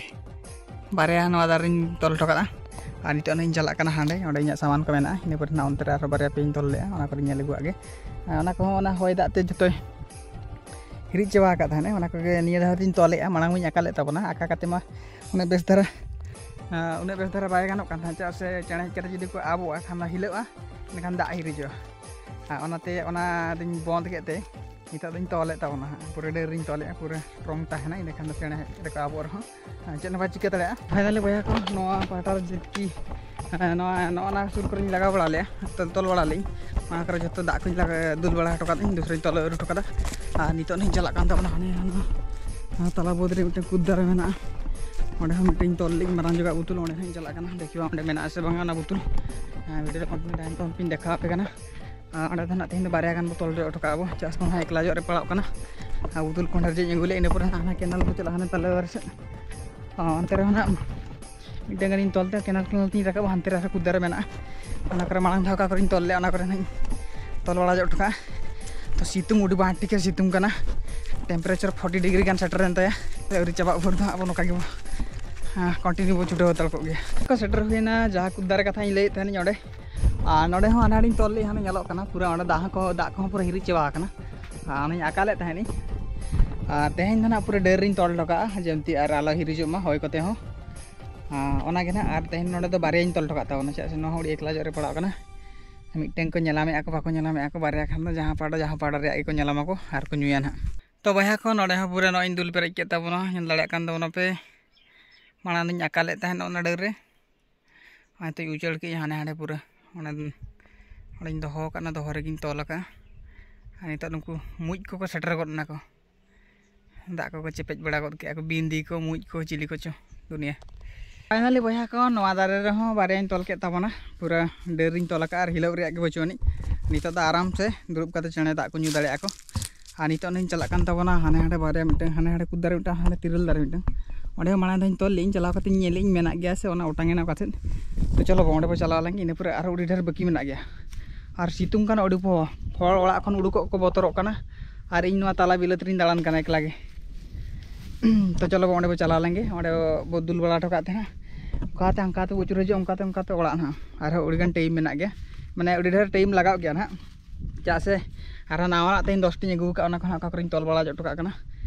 ᱵᱟᱨᱭᱟ ᱱᱚᱣᱟ ᱫᱟᱨᱮᱧ ᱛᱚᱞ ᱦᱚᱴᱚ ᱠᱟᱫᱟ᱾ ᱟᱨ ᱱᱤᱛᱚᱜ ᱱᱟᱜ ᱤᱧ ᱪᱟᱞᱟᱜ ᱠᱟᱱᱟ ᱦᱟᱸᱰᱮ, ᱚᱸᱰᱮ ᱤᱧᱟᱹᱜ ᱥᱟᱢᱟᱱ ᱠᱚ ᱢᱮᱱᱟᱜᱼᱟ᱾ ᱤᱱᱟᱹ ᱯᱚᱨᱮ ᱱᱟᱜ ᱚᱱᱛᱮ ᱨᱮ ᱟᱨᱦᱚᱸ ᱵᱟᱨᱭᱟ ᱯᱮᱭᱟᱧ ᱛᱚᱞ ᱞᱮᱜᱼᱟ, ᱚᱱᱟ ᱠᱚᱨᱮᱧ ᱧᱮᱞ ᱟᱹᱜᱩᱣᱟᱜ ᱜᱮ᱾ ᱟᱨ ᱚᱱᱟ ᱠᱚᱦᱚᱸ ᱚᱱᱟ ᱦᱚᱭ ᱫᱟᱜ ᱛᱮ ᱡᱚᱛᱚᱭ ᱦᱤᱨᱤᱡ ᱪᱟᱵᱟ ᱟᱠᱟᱫ ᱛᱟᱦᱮᱱᱟ᱾ ᱚᱱᱟ ᱠᱚᱜᱮ ᱱᱤᱭᱟᱹ ᱫᱷᱟᱣ ᱫᱚᱧ ᱛᱚᱞᱮᱜᱼᱟ, ᱢᱟᱲᱟᱝ ᱢᱟᱧ ᱟᱠᱟ ᱞᱮᱫ ᱛᱟᱵᱚᱱᱟ᱾ ᱟᱠᱟ ᱠᱟᱛᱮ ᱢᱟ ᱩᱱᱟᱹᱜ ᱵᱮᱥ ᱫᱷᱟᱨᱟ, ᱟᱸ, ᱩᱱᱟᱹᱜ ᱵᱮᱥ ᱫᱷᱟᱨᱟ ᱵᱟᱭ ᱜᱟᱱᱚᱜ ᱠᱟᱱ ᱛᱟᱦᱮᱸᱫ, ᱪᱮᱫᱟᱜ ᱥᱮ ᱪᱮᱬᱮ ᱦᱮᱡ ᱠᱟᱛᱮ ᱡᱩᱫᱤ ᱠᱚ ᱟᱵᱚᱜᱼᱟ ᱠᱷᱟᱱ ᱫᱚ ᱦᱤᱞᱟᱹᱜᱼᱟ, ᱮᱱᱠᱷᱟᱱ ᱫᱟᱜ ᱦᱤᱨᱤᱡᱚᱜᱼᱟ᱾ ᱟᱨ ᱚᱱᱟᱛᱮ ᱚᱱᱟ ᱫᱚᱧ ᱵᱚᱱᱫ ᱠᱮᱫ ᱛᱮ ᱱᱤᱛᱚᱜ ᱫᱚᱧ ᱛᱚᱞᱮᱫ ᱛᱟᱵᱚᱱᱟ ᱦᱟᱸᱜ, ᱯᱩᱨᱟᱹ ᱰᱟᱹᱨ ᱨᱤᱧ ᱛᱚᱞᱮᱫᱼᱟ, ᱯᱩᱨᱟᱹ ᱨᱚᱝ ᱛᱟᱦᱮᱱᱟ, ᱤᱱᱟᱹᱠᱷᱟᱱ ᱫᱚ ᱪᱮᱬᱮ ᱦᱮᱡ ᱠᱟᱛᱮ ᱠᱚ ᱟᱵᱚᱜ ᱨᱮᱦᱚᱸ ᱪᱮᱫ ᱦᱚᱸ ᱵᱟᱭ ᱪᱤᱠᱟᱹ ᱫᱟᱲᱮᱭᱟᱜᱼᱟ᱾ ᱯᱷᱟᱭᱱᱟᱞᱤ ᱵᱚᱭᱦᱟ ᱠᱚ, ᱱᱚᱣᱟ ᱯᱟᱦᱴᱟ ᱨᱮ ᱡᱮᱴᱠᱤ, ᱦᱮᱸ, ᱱᱚᱣᱟ, ᱱᱚᱜᱼᱚ ᱱᱟ ᱥᱩᱨ ᱠᱚᱨᱮᱧ ᱞᱟᱜᱟᱣ ᱵᱟᱲᱟ ᱞᱮᱜᱼᱟ, ᱛᱚᱞ, ᱛᱚᱞ ᱵᱟᱲᱟ ᱞᱮᱜᱼᱟᱹᱧ᱾ ᱚᱱᱟ ᱠᱚᱨᱮ ᱡᱚᱛᱚ ᱫᱟᱜ ᱠᱚᱧ ᱞᱟᱜᱟ-, ᱫᱩᱞ ᱵᱟᱲᱟ ᱦᱚᱴᱚ ᱠᱟᱫᱟᱹᱧ, ᱫᱩᱥᱨᱟᱧ ᱛᱚᱞ ᱟᱹᱨᱩ ᱦᱚᱴᱚ ᱠᱟᱫᱟ᱾ ᱟᱨ ᱱᱤᱛᱚᱜ ᱱᱟᱦᱟᱜ ᱤᱧ ᱪᱟᱞᱟᱜ ᱠᱟᱱ ᱛᱟᱵᱚᱱᱟ ᱦᱟᱱᱮ ᱦᱟᱱᱟ, ᱦᱟᱱᱟ ᱛᱟᱞᱟ ᱵᱟᱹᱫᱽ ᱨᱮ ᱢᱤᱫᱴᱮᱱ ᱠᱩᱫ ᱫᱟᱨᱮ ᱢᱮᱱᱟᱜᱼᱟ, ᱚᱸᱰᱮ ᱦᱚᱸ ᱢᱤᱫᱴᱮᱱ ᱛᱚᱞ ᱞᱮᱜᱼᱟᱹᱧ ᱢᱟᱨᱟᱝ ᱡᱚᱜᱟᱜ ᱵᱩᱛᱩᱞ, ᱚᱸᱰᱮ ᱦᱚᱸᱧ ᱪᱟᱞᱟᱜ ᱠᱟᱱᱟ᱾ ᱫᱮᱠᱷᱤ ᱵᱟᱝ ᱚᱸᱰᱮ ᱢᱮᱱᱟᱜᱼᱟ ᱥᱮ ᱵᱟᱝᱟ ᱚᱱᱟ ᱵᱩᱛᱩᱞ᱾ ᱦᱮᱸ, ᱵᱷᱤᱰᱤᱭᱳ ᱨᱮ ᱠᱚᱱᱴᱤᱱᱤᱭᱩ ᱛᱟᱦᱮᱱ ᱛᱟᱵᱚᱱ ᱯᱮ, ᱤᱧ ᱫᱮᱠᱷᱟᱣ ᱟᱯᱮ ᱠᱟᱱᱟ᱾ ᱟᱨ ᱚᱸᱰᱮ ᱫᱚ ᱱᱟᱜ ᱛᱮᱦᱮᱧ ᱫᱚ ᱵᱟᱨᱭᱟ ᱜᱟᱱ ᱵᱚ ᱛᱚᱞ ᱡᱚᱜ ᱦᱚᱴᱚ ᱠᱟᱜᱼᱟ ᱵᱚ, ᱪᱮᱫᱟᱜ ᱥᱮ ᱱᱚᱣᱟ ᱮᱠᱞᱟ ᱡᱚᱜ ᱨᱮ ᱯᱟᱲᱟᱜ ᱠᱟᱱᱟ᱾ ᱟᱨ ᱵᱩᱛᱩᱞ ᱠᱚ ᱚᱸᱰᱮ ᱨᱮ ᱟᱹᱜᱩ ᱞᱮᱫᱼᱟ, ᱤᱱᱟᱹ ᱯᱚᱨᱮ ᱦᱟᱱᱟ ᱠᱮᱱᱮᱞ ᱵᱚ ᱪᱟᱞᱟᱜᱼᱟ, ᱦᱟᱱᱮ ᱛᱟᱞᱮ ᱵᱟᱨ ᱥᱮᱫ᱾ ᱚ, ᱚᱱᱛᱮ ᱨᱮᱦᱚᱸ ᱱᱟᱜ ᱢᱤᱫᱴᱟᱝ ᱜᱟᱱᱤᱧ ᱛᱚᱞ ᱛᱮ ᱠᱮᱱᱮᱞ, ᱠᱮᱱᱮᱞ ᱛᱤᱧ ᱨᱟᱠᱟᱵᱟ, ᱦᱟᱱᱛᱮ ᱨᱮ ᱟᱨᱦᱚᱸ ᱠᱩᱫ ᱫᱟᱨᱮ ᱢᱮᱱᱟᱜᱼᱟ᱾ ᱚᱱᱟ ᱠᱚᱨᱮ ᱢᱟᱲᱟᱝ ᱫᱷᱟᱣ ᱚᱠᱟ ᱠᱚᱨᱮᱧ ᱛᱚᱞ ᱞᱮᱫᱼᱟ, ᱚᱱᱟ ᱠᱚᱨᱮ ᱱᱟᱜ ᱤᱧ ᱛᱚᱞ ᱵᱟᱲᱟ ᱡᱚᱜ ᱦᱚᱴᱚ ᱠᱟᱜᱼᱟ᱾ ᱛᱚ ᱥᱤᱛᱩᱝ ᱟᱹᱰᱤ ᱵᱟᱝ ᱴᱷᱤᱠᱟᱹ ᱥᱤᱛᱩᱝ ᱠᱟᱱᱟ, ᱴᱮᱢᱯᱟᱨᱮᱪᱟᱨ ᱯᱷᱳᱨᱴᱤ ᱰᱤᱜᱽᱨᱤ ᱜᱟᱱ ᱥᱮᱴᱮᱨᱮᱱ ᱛᱟᱭᱟ᱾ ᱟᱹᱣᱨᱤ ᱪᱟᱵᱟᱜ ᱵᱷᱳᱨ ᱫᱚ ᱦᱟᱸᱜ ᱟᱵᱚ ᱱᱚᱝᱠᱟ ᱜᱮᱵᱚ, ᱦᱮᱸ, ᱠᱚᱱᱴᱤᱱᱤᱭᱩ ᱵᱚ ᱪᱷᱩᱴᱟᱹᱣ ᱦᱟᱛᱟᱲ ᱠᱚᱜ ᱜᱮᱭᱟ᱾ ᱠᱚ ᱥᱮᱴᱮᱨ ᱦᱩᱭᱱᱟ, ᱡᱟᱦᱟᱸ ᱠᱩᱫ ᱫᱟᱨᱮ ᱠᱟᱛᱷᱟᱧ ᱞᱟᱹᱭᱮᱫ ᱛᱟᱦᱮᱱᱤᱧ ᱚᱸᱰᱮ, ᱟᱨ ᱱᱚᱰᱮ ᱦᱚᱸ ᱦᱟᱱᱟ ᱟᱹᱰᱤᱧ ᱛᱚᱞ ᱞᱮᱫᱼᱟ, ᱦᱟᱱᱮ ᱧᱮᱞᱚᱜ ᱠᱟᱱᱟ ᱯᱩᱨᱟᱹ ᱚᱸᱰᱮ ᱫᱟᱜ ᱦᱚᱸ ᱠᱚ, ᱫᱟᱜ ᱠᱚᱦᱚᱸ ᱯᱩᱨᱟᱹ ᱦᱤᱨᱤᱡ ᱪᱟᱵᱟ ᱟᱠᱟᱱᱟ᱾ ᱟᱨ ᱚᱱᱟᱧ ᱟᱠᱟ ᱞᱮᱫ ᱛᱟᱦᱮᱱᱤᱧ᱾ ᱟᱨ ᱛᱮᱦᱮᱧ ᱫᱚ ᱱᱟᱜ ᱯᱩᱨᱟᱹ ᱰᱟᱹᱨ ᱨᱤᱧ ᱛᱚᱞ ᱦᱚᱴᱚ ᱠᱟᱜᱼᱟ, ᱡᱮᱢᱛᱤ ᱟᱨ ᱟᱞᱚ ᱦᱤᱨᱤᱡᱚᱜ ᱢᱟ ᱦᱚᱭ ᱠᱚᱛᱮ ᱦᱚᱸ᱾ ᱟᱨ ᱚᱱᱟᱜᱮ ᱱᱟᱜ, ᱟᱨ ᱛᱮᱦᱮᱧ ᱱᱚᱰᱮ ᱫᱚ ᱵᱟᱨᱭᱟᱧ ᱛᱚᱞ ᱦᱚᱴᱚ ᱠᱟᱜ ᱛᱟᱵᱚᱱᱟ, ᱪᱮᱫᱟᱜ ᱥᱮ ᱱᱚᱣᱟ ᱦᱚᱸ ᱟᱹᱰᱤ ᱮᱠᱞᱟ ᱧᱚᱜ ᱨᱮ ᱯᱟᱲᱟᱜ ᱠᱟᱱᱟ᱾ ᱢᱤᱫᱴᱮᱱ ᱠᱚ ᱧᱮᱞᱟᱢᱮᱫᱼᱟ ᱠᱚ, ᱵᱟᱠᱚ ᱧᱮᱞᱟᱢᱮᱫᱼᱟ ᱠᱚ, ᱵᱟᱨᱭᱟ ᱠᱷᱟᱱ ᱫᱚ ᱡᱟᱦᱟᱸ ᱯᱟᱦᱴᱟ, ᱡᱟᱦᱟᱸ ᱯᱟᱦᱴᱟ ᱨᱮᱭᱟᱜ ᱜᱮᱠᱚ ᱧᱮᱞᱟᱢᱟ ᱠᱚ ᱟᱨ ᱠᱚ ᱧᱩᱭᱟ ᱱᱟᱜ᱾ ᱛᱚ ᱵᱚᱭᱦᱟ ᱠᱚ, ᱱᱚᱰᱮ ᱦᱚᱸ ᱯᱩᱨᱟᱹ ᱱᱚᱜᱼᱚᱭ ᱤᱧ ᱫᱩᱞ ᱯᱮᱨᱮᱡ ᱠᱮᱫ ᱛᱟᱵᱚᱱᱟ, ᱧᱮᱞ ᱫᱟᱲᱮᱭᱟᱜ ᱠᱟᱱ ᱛᱟᱵᱚᱱᱟ ᱯᱮ᱾ ᱢᱟᱲᱟᱝ ᱫᱚᱧ ᱟᱠᱟ ᱞᱮᱫ ᱛᱟᱦᱮᱸᱫ ᱚᱱᱟ ᱰᱟᱹᱨ ᱨᱮ, ᱦᱚᱸᱜᱼᱚᱭ ᱛᱚᱧ ᱩᱪᱟᱹᱲ ᱠᱮᱫᱼᱟ ᱦᱟᱱᱮ ᱦᱟᱸᱰᱮ ᱯᱩᱨᱟᱹ᱾ ᱚᱸᱰᱮ, ᱚᱸᱰᱮᱧ ᱫᱚᱦᱚ ᱟᱠᱟᱫᱼᱟ, ᱫᱚᱦᱚ ᱨᱮᱜᱮᱧ ᱛᱚᱞ ᱟᱠᱟᱫᱼᱟ᱾ ᱟᱨ ᱱᱤᱛᱚᱜ ᱱᱩᱠᱩ ᱢᱩᱡ ᱠᱚᱠᱚ ᱥᱮᱴᱮᱨ ᱜᱚᱫ ᱮᱱᱟ ᱠᱚ᱾ ᱫᱟᱜ ᱠᱚᱠᱚ ᱪᱮᱯᱮᱡ ᱵᱟᱲᱟ ᱜᱚᱫ ᱠᱮᱜᱼᱟ ᱠᱚ, ᱵᱤᱱᱫᱤ ᱠᱚ, ᱢᱩᱡ ᱠᱚ, ᱪᱤᱞᱤ ᱠᱚᱪᱚ ᱫᱩᱱᱤᱭᱟᱹ᱾ ᱯᱷᱟᱭᱱᱟᱞᱤ ᱵᱚᱭᱦᱟ ᱠᱚ, ᱱᱚᱣᱟ ᱫᱟᱨᱮ ᱨᱮᱦᱚᱸ ᱵᱟᱨᱭᱟᱧ ᱛᱚᱞ ᱠᱮᱫ ᱛᱟᱵᱚᱱᱟ᱾ ᱯᱩᱨᱟᱹ ᱰᱟᱹᱨᱤᱧ ᱛᱚᱞ ᱟᱠᱟᱫᱼᱟ ᱟᱨ ᱦᱤᱞᱟᱹᱜ ᱨᱮᱭᱟᱜ ᱜᱮ ᱵᱟᱹᱪᱩᱜ ᱟᱹᱱᱤᱡ᱾ ᱱᱤᱛᱚᱜ ᱫᱚ ᱟᱨᱟᱢ ᱥᱮ ᱫᱩᱲᱩᱵ ᱠᱟᱛᱮ ᱪᱮᱬᱮ ᱫᱟᱜ ᱠᱚ ᱧᱩ ᱫᱟᱲᱮᱭᱟᱜᱼᱟ ᱠᱚ᱾ ᱟᱨ ᱱᱤᱛᱚᱜ ᱱᱟᱧ ᱪᱟᱞᱟᱜ ᱠᱟᱱ ᱛᱟᱵᱚᱱᱟ ᱦᱟᱱᱮ ᱦᱟᱸᱰᱮ ᱵᱟᱨᱭᱟ, ᱢᱤᱫᱴᱟᱝ ᱦᱟᱱᱮ ᱦᱟᱸᱰᱮ ᱠᱩᱫ ᱫᱟᱨᱮ, ᱢᱤᱫᱴᱟᱝ ᱦᱟᱱᱮ ᱛᱤᱨᱤᱞ ᱫᱟᱨᱮ, ᱢᱤᱫᱴᱟᱝ᱾ ᱚᱸᱰᱮ ᱦᱚᱸ ᱢᱟᱲᱟᱝ ᱫᱷᱟᱣ ᱤᱧ ᱛᱚᱞ ᱞᱮᱫ ᱤᱧ, ᱪᱟᱞᱟᱣ ᱠᱟᱛᱮ ᱤᱧ ᱧᱮᱞ ᱞᱮᱫ ᱤᱧ ᱢᱮᱱᱟᱜ ᱜᱮᱭᱟ ᱥᱮ ᱚᱱᱟ ᱚᱴᱟᱝ ᱮᱱᱟ ᱚᱠᱟ ᱥᱮᱫ᱾ ᱛᱚ ᱪᱚᱞᱚ ᱵᱚ, ᱚᱸᱰᱮ ᱵᱚ ᱪᱟᱞᱟᱣ ᱞᱮᱱ ᱜᱮ, ᱤᱱᱟᱹ ᱯᱚᱨᱮ ᱟᱨᱦᱚᱸ ᱟᱹᱰᱤ ᱰᱷᱮᱨ ᱵᱟᱹᱠᱤ ᱢᱮᱱᱟᱜ ᱜᱮᱭᱟ᱾ ᱟᱨ ᱥᱤᱛᱩᱝ ᱠᱟᱱᱟ ᱟᱹᱰᱤ ᱯᱚᱦᱚ, ᱦᱚᱲ ᱚᱲᱟᱜ ᱠᱷᱚᱱ ᱩᱰᱩᱠᱚᱜ ᱠᱚ ᱵᱚᱛᱚᱨᱚᱜ ᱠᱟᱱᱟ᱾ ᱟᱨ ᱤᱧ ᱱᱚᱣᱟ ᱛᱟᱞᱟ ᱵᱤᱞᱟᱹᱛ ᱨᱤᱧ ᱫᱟᱬᱟᱱ ᱠᱟᱱᱟ ᱮᱠᱞᱟ ᱜᱮ᱾ ᱛᱚ ᱪᱚᱞᱚ ᱵᱚ, ᱚᱸᱰᱮ ᱵᱚ ᱪᱟᱞᱟᱣ ᱞᱮᱱ ᱜᱮ, ᱚᱸᱰᱮ ᱵᱚ ᱫᱩᱞ ᱵᱟᱲᱟ ᱦᱚᱴᱚ ᱠᱟᱜ ᱛᱟᱦᱮᱱᱟ᱾ ᱚᱱᱠᱟᱛᱮ ᱦᱟᱱᱠᱟᱛᱮ ᱵᱚ ᱟᱹᱪᱩᱨ ᱦᱤᱡᱩᱜᱼᱟ, ᱚᱱᱠᱟᱛᱮ ᱚᱱᱠᱟᱛᱮ ᱚᱲᱟᱜ ᱱᱟᱦᱟᱜ ᱟᱨᱦᱚᱸ ᱟᱹᱰᱤ ᱜᱟᱱ ᱴᱟᱭᱤᱢ ᱢᱮᱱᱟᱜ ᱜᱮᱭᱟ, ᱢᱟᱱᱮ ᱟᱹᱰᱤ ᱰᱷᱮᱨ ᱴᱟᱭᱤᱢ ᱞᱟᱜᱟᱜ ᱜᱮᱭᱟ ᱱᱟᱦᱟᱜ᱾ ᱪᱮᱫᱟᱜ ᱥᱮ ᱟᱨᱦᱚᱸ ᱱᱟᱣᱟᱱᱟᱜ ᱛᱮᱦᱮᱧ ᱫᱚᱥᱴᱤᱧ ᱟᱹᱜᱩ ᱟᱠᱟᱫᱼᱟ, ᱚᱱᱟ ᱠᱚ ᱱᱟᱦᱟᱜ ᱚᱠᱟ ᱠᱚᱨᱮᱧ ᱛᱚᱞ ᱵᱟᱲᱟ ᱦᱚᱴᱚ ᱠᱟᱜ ᱠᱟᱱᱟ᱾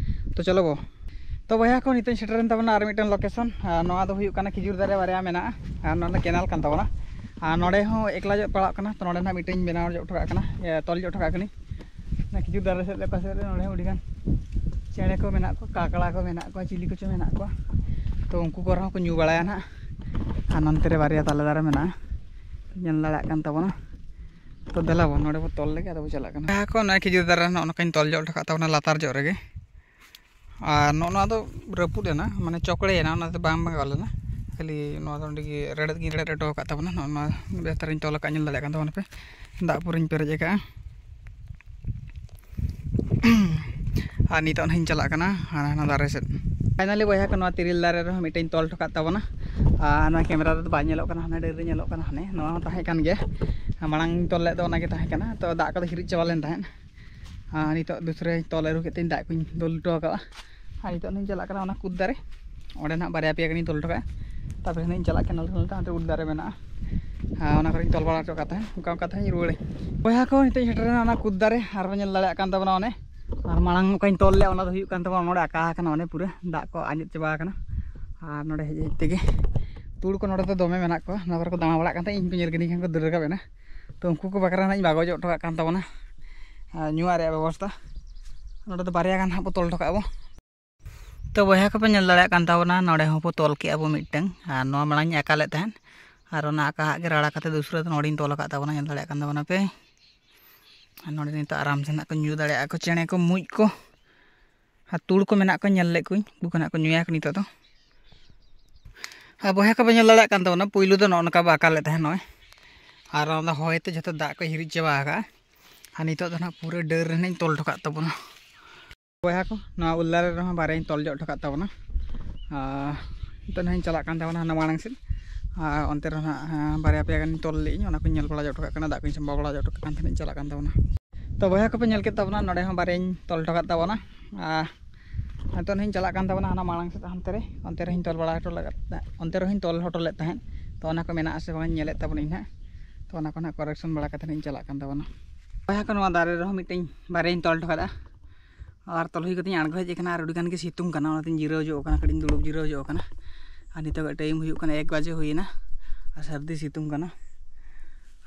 ᱛᱚ ᱪᱚᱞᱚ ᱵᱚ᱾ ᱛᱚ ᱵᱚᱭᱦᱟ ᱠᱚ, ᱱᱤᱛᱚᱜ ᱤᱧ ᱥᱮᱴᱮᱨᱮᱱ ᱛᱟᱵᱚᱱᱟ ᱟᱨ ᱢᱤᱫᱴᱮᱱ ᱞᱳᱠᱮᱥᱚᱱ᱾ ᱟᱨ ᱱᱚᱣᱟ ᱫᱚ ᱦᱩᱭᱩᱜ ᱠᱟᱱᱟ ᱠᱷᱤᱡᱩᱨ ᱫᱟᱨᱮ ᱵᱟᱨᱭᱟ ᱢᱮᱱᱟᱜᱼᱟ, ᱟᱨ ᱱᱚᱣᱟ ᱫᱚ ᱠᱮᱱᱟᱞ ᱠᱟᱱ ᱛᱟᱵᱚᱱᱟ᱾ ᱟᱨ ᱱᱚᱸᱰᱮ ᱦᱚᱸ ᱮᱠᱞᱟ ᱧᱚᱜ ᱯᱟᱲᱟᱜ ᱠᱟᱱᱟ, ᱛᱚ ᱱᱚᱸᱰᱮ ᱱᱟᱦᱟᱜ ᱢᱤᱫᱴᱮᱱ ᱵᱮᱱᱟᱣ ᱦᱚᱴᱚ ᱠᱟᱜ ᱠᱟᱱᱟ, ᱤᱭᱟᱹ, ᱛᱚᱞ ᱦᱚᱴᱚ ᱠᱟᱜ ᱠᱟᱹᱱᱟᱹᱧ᱾ ᱚᱱᱟ ᱠᱷᱤᱡᱩᱨ ᱫᱟᱨᱮ ᱥᱮᱫ ᱨᱮ, ᱚᱠᱟ ᱥᱮᱫ ᱨᱮ ᱱᱚᱸᱰᱮ ᱦᱚᱸ ᱟᱹᱰᱤ ᱜᱟᱱ ᱪᱮᱬᱮ ᱠᱚ ᱢᱮᱱᱟᱜ ᱠᱚᱣᱟ, ᱠᱟᱠᱲᱟ ᱠᱚ ᱢᱮᱱᱟᱜ ᱠᱚᱣᱟ, ᱪᱤᱞᱤ ᱠᱚᱪᱚ ᱢᱮᱱᱟᱜ ᱠᱚᱣᱟ᱾ ᱛᱚ ᱩᱱᱠᱩ ᱠᱚ ᱨᱮᱦᱚᱸ ᱠᱚ ᱧᱩ ᱵᱟᱲᱟᱭᱟ ᱱᱟᱦᱟᱜ᱾ ᱟᱨ ᱱᱚᱱᱛᱮ ᱨᱮ ᱵᱟᱨᱭᱟ ᱛᱟᱞᱮ ᱫᱟᱨᱮ ᱢᱮᱱᱟᱜᱼᱟ, ᱧᱮᱞ ᱫᱟᱲᱮᱭᱟᱜ ᱠᱟᱱ ᱛᱟᱵᱚᱱᱟ᱾ ᱛᱚ ᱫᱮᱞᱟ ᱵᱚᱱ, ᱱᱚᱸᱰᱮ ᱵᱚ ᱛᱚᱞ ᱞᱮᱜᱮ, ᱟᱫᱚ ᱵᱚ ᱪᱟᱞᱟᱜ ᱠᱟᱱᱟ᱾ ᱡᱟᱦᱟᱸ ᱠᱚ ᱱᱚᱣᱟ ᱠᱷᱤᱡᱩᱨ ᱫᱟᱨᱮ ᱱᱚᱜᱼᱚ ᱱᱚᱝᱠᱟᱧ ᱛᱚᱞ ᱡᱚᱜ ᱦᱚᱴᱚ ᱠᱟᱜ ᱛᱟᱵᱚᱱᱟ ᱞᱟᱛᱟᱨ ᱡᱚᱜ ᱨᱮᱜᱮ᱾ ᱟᱨ ᱱᱚᱜᱼᱚ ᱱᱚᱣᱟ ᱫᱚ ᱨᱟᱹᱯᱩᱫ ᱮᱱᱟ, ᱚᱱᱟᱛᱮ ᱵᱟᱝ ᱵᱷᱟᱸᱜᱟᱣ ᱞᱮᱱᱟ, ᱠᱷᱟᱹᱞᱤ ᱱᱚᱣᱟ ᱫᱚ ᱚᱸᱰᱮ ᱜᱮ ᱨᱮᱲᱮᱫ ᱜᱤᱧ ᱨᱮᱲᱮᱫ ᱦᱚᱴᱚ ᱟᱠᱟᱫ ᱛᱟᱵᱚᱱᱟ᱾ ᱱᱚᱜᱼᱚ ᱱᱚᱣᱟ ᱵᱮᱥ ᱫᱷᱟᱨᱟᱧ ᱛᱚᱞ ᱟᱠᱟᱫ, ᱧᱮᱞ ᱫᱟᱲᱮᱭᱟᱜ ᱠᱟᱱ ᱛᱟᱵᱚᱱᱟ ᱯᱮ, ᱫᱟᱜ ᱯᱩᱨᱟᱹᱧ ᱯᱮᱨᱮᱡ ᱟᱠᱟᱫᱼᱟ᱾ ᱟᱨ ᱱᱤᱛᱚᱜ ᱱᱟᱦᱟᱜ ᱤᱧ ᱪᱟᱞᱟᱜ ᱠᱟᱱᱟ ᱦᱟᱱᱟ, ᱦᱟᱱᱟ ᱫᱟᱨᱮ ᱥᱮᱫ᱾ ᱯᱷᱟᱭᱱᱟᱞᱤ ᱵᱚᱭᱦᱟ ᱠᱚ, ᱱᱚᱣᱟ ᱛᱤᱨᱤᱞ ᱫᱟᱨᱮ ᱨᱮᱦᱚᱸ ᱢᱤᱫᱴᱮᱱ ᱛᱚᱞ ᱦᱚᱴᱚ ᱠᱟᱜ ᱛᱟᱵᱚᱱᱟ᱾ ᱟᱨ ᱱᱚᱣᱟ ᱠᱮᱢᱮᱨᱟ ᱨᱮᱫᱚ ᱵᱟᱭ ᱧᱮᱞᱚᱜ ᱠᱟᱱᱟ, ᱦᱟᱱᱟ ᱰᱟᱹᱨ ᱨᱮ ᱧᱮᱞᱚᱜ ᱠᱟᱱᱟ, ᱦᱟᱱᱮ ᱱᱚᱣᱟ ᱦᱚᱸ ᱛᱟᱦᱮᱸ ᱠᱟᱱ ᱜᱮᱭᱟ, ᱢᱟᱲᱟᱝ ᱤᱧ ᱛᱚᱞ ᱞᱮᱫ ᱫᱚ ᱚᱱᱟ ᱜᱮ ᱛᱟᱦᱮᱸ ᱠᱟᱱᱟ, ᱛᱚ ᱫᱟᱜ ᱠᱚᱫᱚ ᱦᱤᱨᱤᱡ ᱪᱟᱵᱟ ᱞᱮᱱ ᱛᱟᱦᱮᱸᱫ᱾ ᱟᱨ ᱱᱤᱛᱚᱜ ᱫᱚᱥᱨᱟᱧ ᱛᱚᱞ ᱟᱹᱨᱩ ᱠᱮᱫ ᱛᱤᱧ ᱫᱟᱜ ᱠᱚᱧ ᱫᱩᱞ ᱦᱚᱴᱚ ᱟᱠᱟᱫᱼᱟ᱾ ᱟᱨ ᱱᱤᱛᱚᱜ ᱱᱟᱦᱟᱜ ᱤᱧ ᱪᱟᱞᱟᱜ ᱠᱟᱱᱟ ᱚᱱᱟ ᱠᱩᱫ ᱫᱟᱨᱮ, ᱚᱸᱰᱮ ᱱᱟᱦᱟᱜ ᱵᱟᱨᱭᱟ ᱯᱮᱭᱟ ᱜᱟᱱᱤᱧ ᱛᱚᱞ ᱦᱚᱴᱚ ᱠᱟᱜᱼᱟ, ᱛᱟᱨᱯᱚᱨᱮ ᱱᱟᱦᱟᱜ ᱤᱧ ᱪᱟᱞᱟᱜ ᱠᱮᱱᱟᱞ ᱠᱮᱱᱟᱞ ᱛᱮ, ᱦᱟᱱᱛᱮ ᱩᱞ ᱫᱟᱨᱮ ᱢᱮᱱᱟᱜᱼᱟ᱾ ᱟᱨ ᱚᱱᱟ ᱠᱚᱨᱮᱧ ᱛᱚᱞ ᱵᱟᱲᱟ ᱦᱚᱴᱚ ᱠᱟᱜ ᱛᱟᱦᱮᱸᱫ, ᱚᱱᱠᱟ ᱚᱱᱠᱟ ᱛᱮᱦᱚᱸᱧ ᱨᱩᱣᱟᱹᱲᱟᱹᱧ᱾ ᱵᱚᱭᱦᱟ ᱠᱚ, ᱱᱤᱛᱚᱜ ᱤᱧ ᱥᱮᱴᱮᱨᱮᱱᱟ ᱚᱱᱟ ᱠᱩᱫ ᱫᱟᱨᱮ, ᱟᱨ ᱵᱚᱱ ᱧᱮᱞ ᱫᱟᱲᱮᱭᱟᱜ ᱠᱟᱱ ᱛᱟᱵᱚᱱᱟ ᱚᱱᱮ, ᱟᱨ ᱢᱟᱲᱟᱝ ᱚᱠᱟᱧ ᱛᱚᱞ ᱞᱮᱫᱼᱟ ᱚᱱᱟ ᱫᱚ ᱦᱩᱭᱩᱜ ᱠᱟᱱ ᱛᱟᱵᱚᱱᱟ ᱱᱚᱰᱮ ᱟᱠᱟ ᱟᱠᱟᱱᱟ, ᱚᱱᱮ ᱯᱩᱨᱟᱹ ᱫᱟᱜ ᱠᱚ ᱟᱸᱡᱮᱫ ᱪᱟᱵᱟ ᱟᱠᱟᱱᱟ᱾ ᱟᱨ ᱱᱚᱰᱮ ᱦᱮᱡ ᱦᱮᱡ ᱛᱮᱜᱮ ᱛᱩᱲ ᱠᱚ ᱱᱚᱰᱮ ᱫᱚ ᱫᱚᱢᱮ ᱢᱮᱱᱟᱜ ᱠᱚᱣᱟ, ᱱᱚᱣᱟ ᱠᱚᱨᱮ ᱠᱚ ᱫᱟᱬᱟ ᱵᱟᱲᱟᱜ ᱠᱟᱱ ᱛᱟᱦᱮᱸᱫ, ᱤᱧ ᱠᱚ ᱧᱮᱞ ᱠᱤᱫᱤᱧ ᱠᱷᱟᱱ ᱠᱚ ᱫᱟᱹᱲ ᱨᱟᱠᱟᱵ ᱮᱱᱟ᱾ ᱛᱚ ᱩᱱᱠᱩ ᱠᱚ ᱵᱟᱠᱷᱨᱟ ᱱᱟᱦᱟᱜ ᱤᱧ ᱵᱟᱜᱚᱡ ᱦᱚᱴᱚ ᱠᱟᱜ ᱠᱟᱱ ᱛᱟᱵᱚᱱᱟ, ᱟᱨ ᱧᱩᱣᱟᱜ ᱨᱮᱭᱟᱜ ᱵᱮᱵᱚᱥᱛᱷᱟ᱾ ᱱᱚᱰᱮ ᱫᱚ ᱵᱟᱨᱭᱟ ᱜᱟᱱ ᱦᱟᱸᱜ ᱵᱚ ᱛᱚᱞ ᱦᱚᱴᱚ ᱠᱟᱜᱼᱟ ᱵᱚ᱾ ᱛᱚ ᱵᱚᱭᱦᱟ ᱠᱚᱯᱮ ᱧᱮᱞ ᱫᱟᱲᱮᱭᱟᱜ ᱠᱟᱱ ᱛᱟᱵᱚᱱᱟ, ᱱᱚᱰᱮ ᱦᱚᱸᱵᱚ ᱛᱚᱞ ᱠᱮᱜᱼᱟ ᱵᱚ ᱢᱤᱫᱴᱟᱝ, ᱟᱨ ᱱᱚᱣᱟ ᱢᱟᱲᱟᱝ ᱤᱧ ᱟᱠᱟ ᱞᱮᱫ ᱛᱟᱦᱮᱸᱫ, ᱟᱨ ᱚᱱᱟ ᱟᱠᱟ ᱦᱟᱸᱜ ᱜᱮ ᱨᱟᱲᱟ ᱠᱟᱛᱮ ᱫᱩᱥᱨᱟᱹ ᱫᱚ ᱱᱚᱰᱮᱧ ᱛᱚᱞ ᱟᱠᱟᱫ ᱛᱟᱵᱚᱱᱟ, ᱧᱮᱞ ᱫᱟᱲᱮᱭᱟᱜ ᱠᱟᱱ ᱛᱟᱵᱚᱱᱟ ᱯᱮ᱾ ᱟᱨ ᱱᱚᱰᱮ ᱱᱤᱛᱚᱜ ᱟᱨᱟᱢ ᱥᱮ ᱱᱟᱜ ᱠᱚ ᱧᱩ ᱫᱟᱲᱮᱭᱟᱜᱼᱟ ᱠᱚ ᱪᱮᱬᱮ ᱠᱚ, ᱢᱩᱡ ᱠᱚ᱾ ᱟᱨ ᱛᱩᱲ ᱠᱚ ᱢᱮᱱᱟᱜ ᱠᱚᱣᱟ, ᱧᱮᱞ ᱞᱮᱫ ᱠᱚᱣᱟᱧ, ᱩᱱᱠᱩ ᱠᱚ ᱱᱟᱜ ᱠᱚ ᱧᱩᱭᱟ ᱠᱚ ᱱᱤᱛᱚᱜ ᱫᱚ᱾ ᱟᱨ ᱵᱚᱭᱦᱟ ᱠᱚ ᱵᱟᱹᱧ ᱧᱮᱞ ᱫᱟᱲᱮᱭᱟᱜ ᱠᱟᱱ ᱛᱟᱵᱚᱱᱟ, ᱯᱩᱭᱞᱩ ᱫᱚ ᱱᱚᱜᱼᱚ ᱱᱚᱝᱠᱟ ᱵᱚ ᱟᱠᱟᱞᱮᱫ ᱛᱟᱦᱮᱸᱫ ᱱᱚᱜᱼᱚᱭ, ᱟᱨ ᱚᱱᱟ ᱦᱚᱭ ᱛᱮ ᱡᱷᱚᱛᱚ ᱫᱟᱜ ᱠᱚ ᱦᱤᱨᱤᱡ ᱪᱟᱵᱟ ᱟᱠᱟᱫᱼᱟ᱾ ᱟᱨ ᱱᱤᱛᱚᱜ ᱫᱚ ᱱᱟᱜ ᱯᱩᱨᱟᱹ ᱰᱟᱹᱨ ᱨᱮ ᱱᱟᱜ ᱤᱧ ᱛᱚᱞ ᱦᱚᱴᱚ ᱠᱟᱜ ᱛᱟᱵᱚᱱᱟ᱾ ᱵᱚᱭᱦᱟ ᱠᱚ, ᱱᱚᱣᱟ ᱩᱞ ᱫᱟᱨᱮ ᱨᱮᱦᱚᱸ ᱵᱟᱨᱭᱟᱧ ᱛᱚᱞ ᱡᱚᱜ ᱦᱚᱴᱚ ᱠᱟᱜ ᱛᱟᱵᱚᱱᱟ᱾ ᱟᱨ ᱱᱤᱛᱚᱜ ᱱᱟᱜ ᱤᱧ ᱪᱟᱞᱟᱜ ᱠᱟᱱ ᱛᱟᱵᱚᱱᱟ ᱦᱟᱱᱟ ᱢᱟᱲᱟᱝ ᱥᱮᱫ, ᱟᱨ ᱚᱱᱛᱮ ᱨᱮᱦᱚᱸ ᱱᱟᱜ, ᱦᱮᱸ, ᱵᱟᱨᱭᱟ ᱯᱮᱭᱟ ᱜᱟᱱᱤᱧ ᱛᱚᱞ ᱞᱮᱫᱼᱟᱹᱧ, ᱚᱱᱟ ᱠᱚᱧ ᱧᱮᱞ ᱵᱟᱲᱟ ᱡᱚᱜ ᱦᱚᱴᱚ ᱠᱟᱜ ᱠᱟᱱᱟ, ᱫᱟᱜ ᱠᱚᱧ ᱥᱟᱢᱵᱟᱣ ᱵᱟᱲᱟ ᱡᱚᱜ ᱦᱚᱴᱚ ᱠᱟᱜ ᱠᱟᱱ ᱛᱟᱦᱮᱸᱫ ᱤᱧ ᱪᱟᱞᱟᱜ ᱠᱟᱱ ᱛᱟᱵᱚᱱᱟ᱾ ᱛᱚ ᱵᱚᱭᱦᱟ ᱠᱚᱯᱮ ᱧᱮᱞ ᱠᱮᱫ ᱛᱟᱵᱚᱱᱟ, ᱱᱚᱰᱮ ᱦᱚᱸ ᱵᱟᱨᱭᱟᱧ ᱛᱚᱞ ᱦᱚᱴᱚ ᱠᱟᱜ ᱛᱟᱵᱚᱱᱟ᱾ ᱟᱨ ᱱᱤᱛᱚᱜ ᱱᱟᱜ ᱤᱧ ᱪᱟᱞᱟᱜ ᱠᱟᱱ ᱛᱟᱵᱚᱱᱟ ᱦᱟᱱᱟ ᱢᱟᱲᱟᱝ ᱥᱮᱫ, ᱦᱟᱱᱛᱮ ᱨᱮ, ᱚᱱᱛᱮ ᱨᱮᱦᱚᱸᱧ ᱛᱚᱞ ᱵᱟᱲᱟ ᱦᱚᱴᱚ ᱞᱮᱫ, ᱚᱱᱛᱮ ᱨᱮᱦᱚᱸᱧ ᱛᱚᱞ ᱦᱚᱴᱚ ᱞᱮᱫ ᱛᱟᱦᱮᱸᱫ᱾ ᱛᱚ ᱚᱱᱟ ᱠᱚ ᱢᱮᱱᱟᱜᱼᱟ ᱥᱮ ᱵᱟᱝ ᱧᱮᱞᱮᱫ ᱛᱟᱵᱚᱱᱟᱹᱧ ᱱᱟᱜ᱾ ᱛᱚ ᱚᱱᱟ ᱠᱚ ᱱᱟᱜ correction ᱵᱟᱲᱟ ᱠᱟᱛᱮ ᱱᱟᱜ ᱤᱧ ᱪᱟᱞᱟᱜ ᱠᱟᱱ ᱛᱟᱵᱚᱱᱟ᱾ ᱵᱚᱭᱦᱟ ᱠᱚ, ᱱᱚᱣᱟ ᱫᱟᱨᱮ ᱨᱮᱦᱚᱸ ᱢᱤᱫᱴᱮᱱ ᱵᱟᱨᱭᱟᱧ ᱛᱚᱞ ᱦᱚᱴᱚ ᱠᱟᱫᱟ᱾ ᱟᱨ ᱛᱚᱞ ᱦᱩᱭ ᱠᱟᱛᱮᱧ ᱟᱬᱜᱚ ᱦᱮᱡ ᱟᱠᱟᱱᱟ, ᱟᱨ ᱟᱹᱰᱤ ᱜᱟᱱ ᱜᱮ ᱥᱤᱛᱩᱝ ᱠᱟᱱᱟ, ᱚᱱᱟᱛᱮᱧ ᱡᱤᱨᱟᱹᱣ ᱧᱚᱜ ᱠᱟᱱᱟ, ᱠᱟᱹᱴᱤᱡ ᱤᱧ ᱫᱩᱲᱩᱵ ᱡᱤᱨᱟᱹᱣ ᱧᱚᱜ ᱠᱟᱱᱟ᱾ ᱟᱨ ᱱᱤᱛᱚᱜ ᱴᱟᱭᱤᱢ ᱦᱩᱭᱩᱜ ᱠᱟᱱᱟ ᱮᱠ ᱵᱟᱡᱮ ᱦᱩᱭᱮᱱᱟ, ᱟᱨ ᱥᱟᱹᱨᱫᱤ ᱥᱤᱛᱩᱝ ᱠᱟᱱᱟ᱾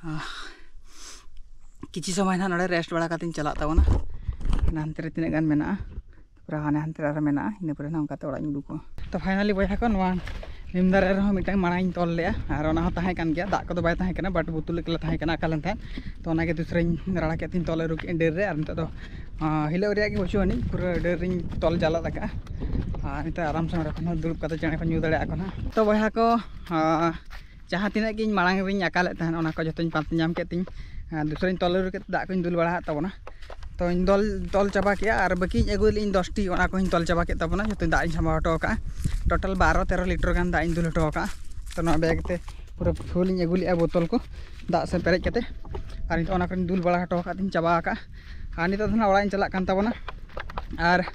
ᱟᱦ, ᱠᱤᱪᱷᱩ ᱥᱚᱢᱚᱭ ᱱᱟᱜ ᱱᱚᱰᱮ rest ᱵᱟᱲᱟ ᱠᱟᱛᱮᱧ ᱪᱟᱞᱟᱜ ᱛᱟᱵᱚᱱᱟ᱾ ᱦᱟᱱᱛᱮ ᱨᱮ ᱛᱤᱱᱟᱹᱜ ᱜᱟᱱ ᱢᱮᱱᱟᱜᱼᱟ, ᱛᱟᱨᱯᱚᱨᱮ ᱦᱟᱱᱮ ᱦᱟᱱᱛᱮ ᱨᱮ ᱟᱨᱦᱚᱸ ᱢᱮᱱᱟᱜᱼᱟ, ᱤᱱᱟᱹ ᱯᱚᱨᱮ ᱱᱟᱜ ᱚᱱᱠᱟᱛᱮ ᱚᱲᱟᱜ ᱤᱧ ᱩᱰᱩᱠᱚᱜᱼᱟ᱾ ᱛᱚ finally ᱵᱚᱭᱦᱟ ᱠᱚ, ᱱᱚᱣᱟ ᱱᱤᱢ ᱫᱟᱨᱮ ᱨᱮᱦᱚᱸ ᱢᱤᱫᱴᱟᱝ ᱢᱟᱲᱟᱝ ᱤᱧ ᱛᱚᱞ ᱞᱮᱫᱼᱟ, ᱟᱨ ᱚᱱᱟ ᱦᱚᱸ ᱛᱟᱦᱮᱸ ᱠᱟᱱ ᱜᱮᱭᱟ, ᱫᱟᱜ ᱠᱚᱫᱚ ᱵᱟᱭ ᱛᱟᱦᱮᱸ ᱠᱟᱱᱟ, but ᱵᱩᱛᱩᱞ ᱞᱮᱠᱟ ᱞᱮ ᱛᱟᱦᱮᱸ ᱠᱟᱱᱟ, ᱟᱠᱟᱞ ᱞᱮᱱ ᱛᱟᱦᱮᱸᱫ᱾ ᱛᱚ ᱚᱱᱟᱜᱮ ᱫᱩᱥᱨᱟᱧ ᱨᱟᱲᱟ ᱠᱮᱫ ᱛᱤᱧ ᱛᱚᱞ ᱟᱹᱨᱩ ᱠᱮᱫᱼᱟᱹᱧ ᱰᱟᱹᱨ ᱨᱮ, ᱟᱨ ᱱᱤᱛᱚᱜ ᱫᱚ, ᱟᱸ, ᱦᱤᱞᱟᱹᱜ ᱨᱮᱭᱟᱜ ᱜᱮ ᱵᱟᱹᱪᱩᱜ ᱟᱹᱱᱤᱡ, ᱯᱩᱨᱟᱹ ᱰᱟᱹᱨ ᱨᱤᱧ ᱛᱚᱞ ᱡᱟᱞᱟᱫ ᱟᱠᱟᱫᱼᱟ᱾ ᱟᱨ ᱱᱤᱛᱚᱜ ᱟᱨᱟᱢ ᱥᱮ ᱱᱚᱰᱮ ᱠᱷᱚᱱ ᱦᱚᱸ ᱫᱩᱲᱩᱵ ᱠᱟᱛᱮ ᱪᱮᱬᱮ ᱠᱚ ᱧᱩ ᱫᱟᱲᱮᱭᱟᱜ ᱠᱚ ᱱᱟᱜ᱾ ᱛᱚ ᱵᱚᱭᱦᱟ ᱠᱚ, ᱟᱸ, ᱡᱟᱦᱟᱸ ᱛᱤᱱᱟᱹᱜ ᱜᱤᱧ ᱢᱟᱲᱟᱝ ᱨᱤᱧ ᱟᱠᱟᱞᱮᱫ ᱛᱟᱦᱮᱸᱫ, ᱚᱱᱟ ᱠᱚ ᱡᱚᱛᱚᱧ ᱯᱟᱱᱛᱮ ᱧᱟᱢ ᱠᱮᱫ ᱛᱤᱧ, ᱟᱨ ᱫᱩᱥᱨᱟᱧ ᱛᱚᱞ ᱟᱹᱨᱩ ᱠᱮᱫ ᱛᱮ ᱫᱟᱜ ᱠᱚᱧ ᱫᱩᱞ ᱵᱟᱲᱟ ᱟᱫ ᱛᱟᱵᱚᱱᱟ᱾ ᱛᱚᱧ ᱫᱚᱞ, ᱛᱚᱞ ᱪᱟᱵᱟ ᱠᱮᱫᱼᱟ, ᱟᱨ ᱵᱟᱹᱠᱤᱧ ᱟᱹᱜᱩ ᱞᱮᱫᱼᱟᱹᱧ ᱫᱚᱥᱴᱤ, ᱚᱱᱟ ᱠᱚᱦᱚᱸᱧ ᱛᱚᱞ ᱪᱟᱵᱟ ᱠᱮᱫ ᱛᱟᱵᱚᱱᱟ, ᱡᱚᱛᱚᱧ ᱫᱟᱜ ᱤᱧ ᱥᱟᱢᱵᱟᱣ ᱦᱚᱴᱚ ᱟᱠᱟᱫᱼᱟ᱾ Total ᱵᱟᱨᱚ ᱛᱮᱨᱚ ᱞᱤᱴᱟᱨ ᱜᱟᱱ ᱫᱟᱜ ᱤᱧ ᱫᱩᱞ ᱦᱚᱴᱚ ᱟᱠᱟᱫᱼᱟ᱾ ᱛᱚ ᱱᱚᱣᱟ bag ᱛᱮ ᱯᱩᱨᱟᱹ full ᱤᱧ ᱟᱹᱜᱩ ᱞᱮᱫᱼᱟ ᱵᱳᱛᱚᱞ ᱠᱚ, ᱫᱟᱜ ᱥᱮ ᱯᱮᱨᱮᱡ ᱠᱟᱛᱮ᱾ ᱟᱨ ᱱᱤᱛᱚᱜ ᱚᱱᱟ ᱠᱚᱨᱮᱧ ᱫᱩᱞ ᱵᱟᱲᱟ ᱦᱚᱴᱚ ᱟᱠᱟᱫ ᱛᱤᱧ ᱪᱟᱵᱟ ᱟᱠᱟᱫᱼᱟ᱾ ᱟᱨ ᱱᱤᱛᱚᱜ ᱫᱚ ᱱᱟᱜ ᱚᱲᱟᱜ ᱤᱧ ᱪᱟᱞᱟᱜ ᱠᱟᱱ ᱛᱟᱵᱚᱱᱟ᱾ ᱟᱨ,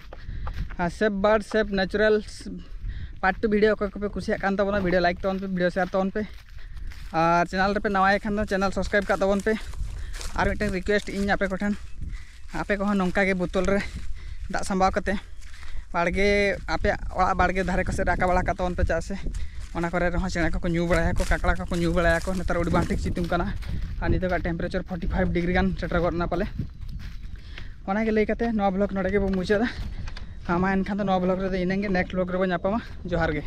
ᱟᱨ Save Bird Save Natural part two video ᱚᱠᱚᱭ ᱠᱚᱯᱮ ᱠᱩᱥᱤᱭᱟᱜ ᱠᱟᱱ ᱛᱟᱵᱚᱱᱟ, video like ᱛᱟᱵᱚᱱ ᱯᱮ, video share ᱛᱟᱵᱚᱱ ᱯᱮ, ᱟᱨ channel ᱨᱮᱯᱮ ᱱᱟᱣᱟᱭ ᱠᱷᱟᱱ ᱫᱚ channel subscribe ᱠᱟᱜ ᱛᱟᱵᱚᱱ ᱯᱮ᱾ ᱟᱨ ᱢᱤᱫᱴᱟᱝ request ᱤᱧ ᱟᱯᱮ ᱠᱚᱴᱷᱮᱱ, ᱟᱯᱮ ᱠᱚᱦᱚᱸ ᱱᱚᱝᱠᱟ ᱜᱮ ᱵᱳᱛᱚᱞ ᱨᱮ ᱫᱟᱜ ᱥᱟᱢᱵᱟᱣ ᱠᱟᱛᱮ ᱵᱟᱲᱜᱮ, ᱟᱯᱮᱭᱟᱜ ᱚᱲᱟᱜ ᱵᱟᱲᱜᱮ ᱫᱷᱟᱨᱮ ᱠᱚᱥᱮᱫ ᱨᱮ ᱟᱠᱟ ᱵᱟᱲᱟ ᱠᱟᱜ ᱛᱟᱵᱚᱱ ᱯᱮ, ᱪᱮᱫᱟᱜ ᱥᱮ ᱚᱱᱟ ᱠᱚᱨᱮ ᱨᱮᱦᱚᱸ ᱪᱮᱬᱮ ᱠᱚᱠᱚ ᱧᱩ ᱵᱟᱲᱟᱭᱟᱠᱚ, ᱠᱟᱠᱲᱟ ᱠᱚᱠᱚ ᱧᱩ ᱵᱟᱲᱟᱭᱟᱠᱚ᱾ ᱱᱮᱛᱟᱨ ᱟᱹᱰᱤ ᱵᱟᱝ ᱴᱷᱤᱠ ᱥᱤᱛᱩᱝ ᱠᱟᱱᱟ, ᱟᱨ ᱱᱤᱛᱚᱜᱟᱜ temperature forty five degree ᱜᱟᱱ ᱥᱮᱴᱮᱨ ᱜᱚᱫ ᱮᱱᱟ ᱯᱟᱞᱮ᱾ ᱚᱱᱟᱜᱮ ᱞᱟᱹᱭ ᱠᱟᱛᱮ ᱱᱚᱣᱟ vlog ᱱᱚᱰᱮ ᱜᱮᱵᱚᱱ ᱢᱩᱪᱟᱹᱫᱟ᱾ ᱢᱟ ᱮᱱᱠᱷᱟᱱ ᱫᱚ ᱱᱚᱣᱟ vlog ᱨᱮᱫᱚ ᱤᱱᱟᱹᱝ ᱜᱮ, next vlog ᱨᱮᱵᱚᱱ ᱧᱟᱯᱟᱢᱟ᱾ ᱡᱚᱦᱟᱨ ᱜᱮ᱾